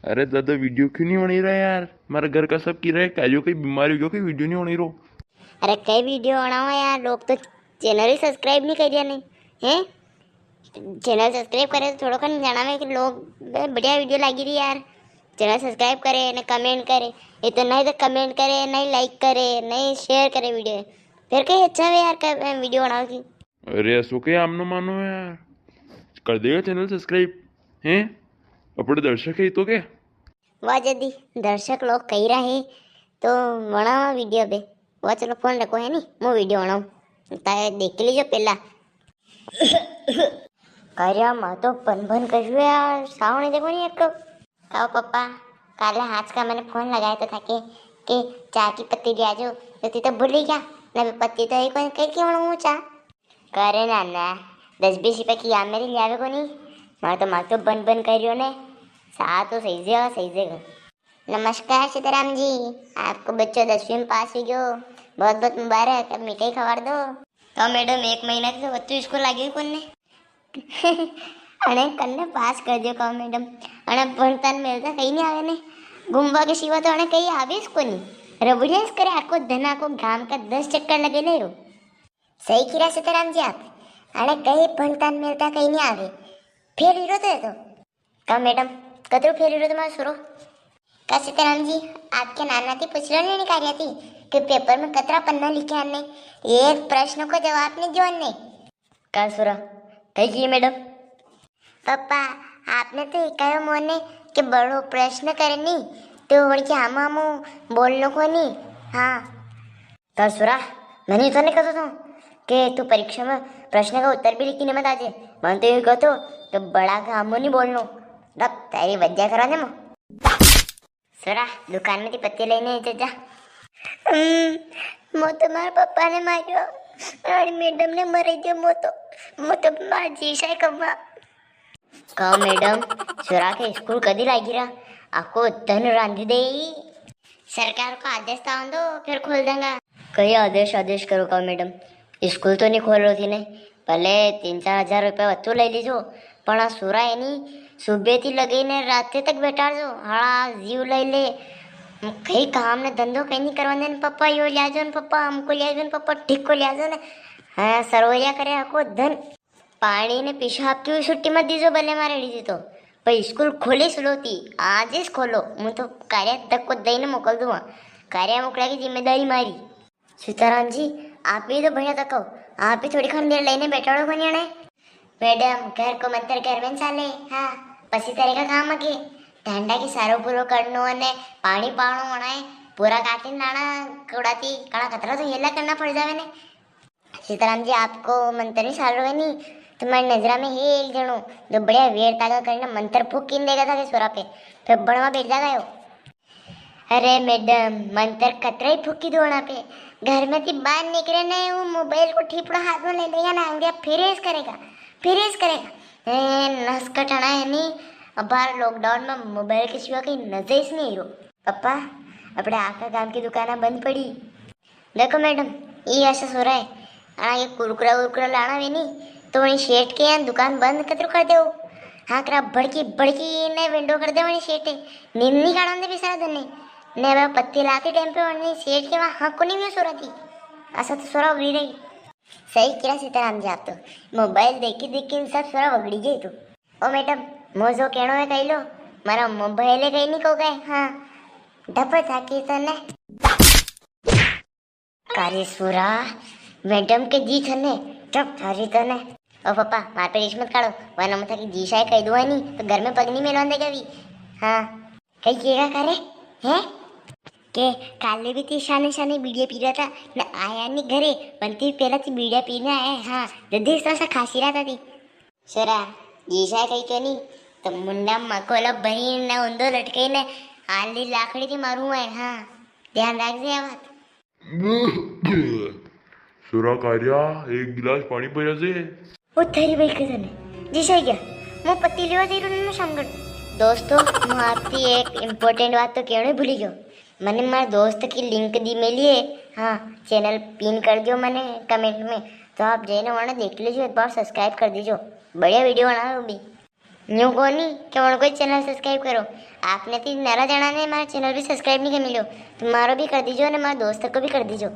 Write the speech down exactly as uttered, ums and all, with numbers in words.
अरे दादा, video क्यों नी बनी रहा यार? मारे घर का सब की रहे, काजो कई बीमारी हो गयो, कई video नी बनी रो। अरे कई video बनावा यार, लोग तो channel ही subscribe नी कर रिया ने, हैं? Channel subscribe करे तो थोड़ो कन जाना में कि लोग, बे, बढ़िया video लागी री यार, channel subscribe करे ने comment करे, ये तो नी तो comment करे, नी like करे, नी share करे video, फिर कई अच्छा है यार क-, video बनावा की। अरे असो के आमनो मानो यार, कर देगा channel subscribe, हैं? अपने दर्शक है तो के? वा जदी दर्शक लोग कई रहा है तो बनावा video बे। वा चलो phone रखो है नी, मु video बनाऊं, ताए देख लीजो पेला। कार्या माँ तो बन बन कर रही है यार, सावणी देखो नी एक। कहो पप्पा, काले हाथ का मैंने phone लगाया तो था के, के चाय की पत्ती ले आजो, तो तू तो भूल ही गया, ना भी पत्ती तो एक कई के बनाऊं चा। करे नाना, दस बीस रुपया की या मेरी ले आवे कोनी, मारे तो माँ तो बन बन कर रियो ने, सा तो सही जगह, सही जगह। नमस्कार सीताराम जी, आपको बच्चों दसवीं में पास हो गयो, बहुत बहुत मुबारक, अब मिठाई खवाड़ दो। तो मैडम, एक महीना की तो बच्चों स्कूल लागी कोनी। अने कन्ने पास कर दियो का मैडम? अने भणता ने मेलता कई नी आवे ने। घूमवा के सिवा तो अने कई आवे ज कोनी। रबड़िया ज करे, आको धन आको गाम का दस चक्कर लगे ले रो। सही किरा सीताराम जी आप। अने कई भणता ने मेलता कई नी आवे। फेल हीरो तो है तो। का मैडम, कतरो फेल हीरो तुम्हारा सुरो? का सीताराम जी, आपके नाना थी पूछ लो ने कार्या थी कि पेपर में कतरा पन्ना लिखे आने, एक प्रश्न को जवाब नी दियो ने। का सुरा, कई की मैडम? पप्पा, आपने तो हिकायो मोने के बड़ो प्रश्न करे नी, तो वणके हामो हामो बोलनो कोनी। हाँ। का सुरा, मने तो नी कहतो तो के तू परीक्षा में प्रश्न का उत्तर भी लिखी ने मत आजे। मने तो यो कहतो के बड़ा का हामो नी बोलनो। रख, तेरी वजह करा दे मो। सोरा, दुकान में ती पत्ती लेने जा, जा। हम्म, मो तो मारे पापा ने मारियो, अरे मैडम ने मरे दियो, मो तो, मो तो मार जी साई कमा। कहो मैडम, सोरा के स्कूल कदी लागी रहा? आको धन रांधी दे। सरकार को आदेश तो आवन दो, फिर खोल देंगा। कई आदेश, आदेश करो का मैडम, स्कूल तो नी खोल रो थी ने, भले तीन चार हजार रुपया वत्तु ले लीजो, पण आ सोरा है नी, सुबह थी लगई ने राते तक बैठाड़ जो, हाड़ा जीव ले ले। कई काम ने धंधो कई नी करवा दे ने, पापा यो लिया जो ने, पापा हमको लिया जो ने, पापा ठीक को लिया जो ने। हाँ, सरोया करे आको धन। पाणी ने पेशाब की भी छुट्टी मत दीजो, भले मारे लीजिए तो। पर स्कूल खोले सुलोती, आज ही खोलो। मु तो कार्या धक्को दई ने मोकल दूंगा। कार्या मोकला की जिम्मेदारी मारी। सीताराम जी, आप भी तो बढ़िया तको, आप भी थोड़ी खन देर लेने बैठाड़ो कोनी अणे। मैडम, घर को मंत्र घर में चाले, हाँ, पसी तरह का काम आगे। ढांडा की सारो पूरो करनो अने पाणी पावणो होना है, पूरा काटी लाना, कौड़ा ती, कड़ा कतरा तो हेला करना पड़ जावे ने। सीताराम जी, आपको मंत्र नी साल रहे नी, तुम्हारी नजरा में है एक जणो, जो बढ़िया वेर तागा करने मंत्र फूकी ने देगा था के सोरा पे, फिर भणवा बैठ जागा यो। अरे मैडम, मंत्र कतरा ही फूकी दो वणा पे, घर में ती बाहर निकले ने, वो मोबाइल को ठीपड़ा हाथ में ले लेगा ना, आंगुरिया फिर ऐस करेगा, फिर ऐस करेगा। ए, नस कटना है नी, अबार lockdown में मोबाइल के सिवा कई नजर ही नी रो। पापा, अपने आखा गांव की दुकाना बंद पड़ी। देखो मैडम, ई ऐसा सोरा है, अणा के कुरकुरा उरकुरा लाना वे नी, तो वणी सेठ के यहाँ दुकान बंद कतरू कर दे। हाँ, करा भड़की भड़की ने वेंडो कर दे वणी सेठ। नींद नी काढ़न दे बेचारा धन ने। ने वे पत्ती लाती टाइम पे वणी सेठ के वहाँ हक कोनी भी सोरा थी। ऐसा तो सोरा उगड़ी रही। सही किरा सीताराम जी आप तो। मोबाइल देखी देखी ने सब सोरा वगड़ी गई तू। ओ मैडम, मो जो कहणो है कही लो, मारा मोबाइल है कही नी को गए। हाँ, डप था की तने। कारे सुरा, मैडम के दी थने, चुप थारी तने। ओ पापा, मार पे रीस मत काढ़ो, वरना मैं थाकी जी साई कही दूंगा नी, तो घर में पग नी मेलवा देगा भी। हाँ, कई केगा करे, हैं? के काले भी ती शाने शाने बीड़िया पी रहा था, न आया नी घरे, पण ती पहला ती बीड़िया पीने आया है, हाँ, जदी इस तरह से खासी रहा था ती। सोरा, जी साई कही क्यों नी, तो मुंडा मकोला भरी ना उंदो लटके ने, आली लाकड़ी ती मारू है, हाँ, ध्यान रख दे बात। सुरा कार्या, एक गिलास पाणी पिया जे। ओ थारी भाई के तने। जी सही गया। मु पत्ती लेवा जई रो ने समगण। दोस्तों, मु आपती एक important बात तो कहणे भूली गयो। मने मारे दोस्त की link दी मेली है। हाँ, channel pin कर दियो मने comment में। तो आप जई ने वणे देख लीजो, एक बार subscribe कर दीजो। बढ़िया video बना रहा हूँ भी। यूं कोनी कि उनको ही channel subscribe करो। आपने ती नरा जणा ने मारो channel भी subscribe नी कर मिलो, तो मारो भी कर दीजो ने मारे दोस्त को भी कर दीजो।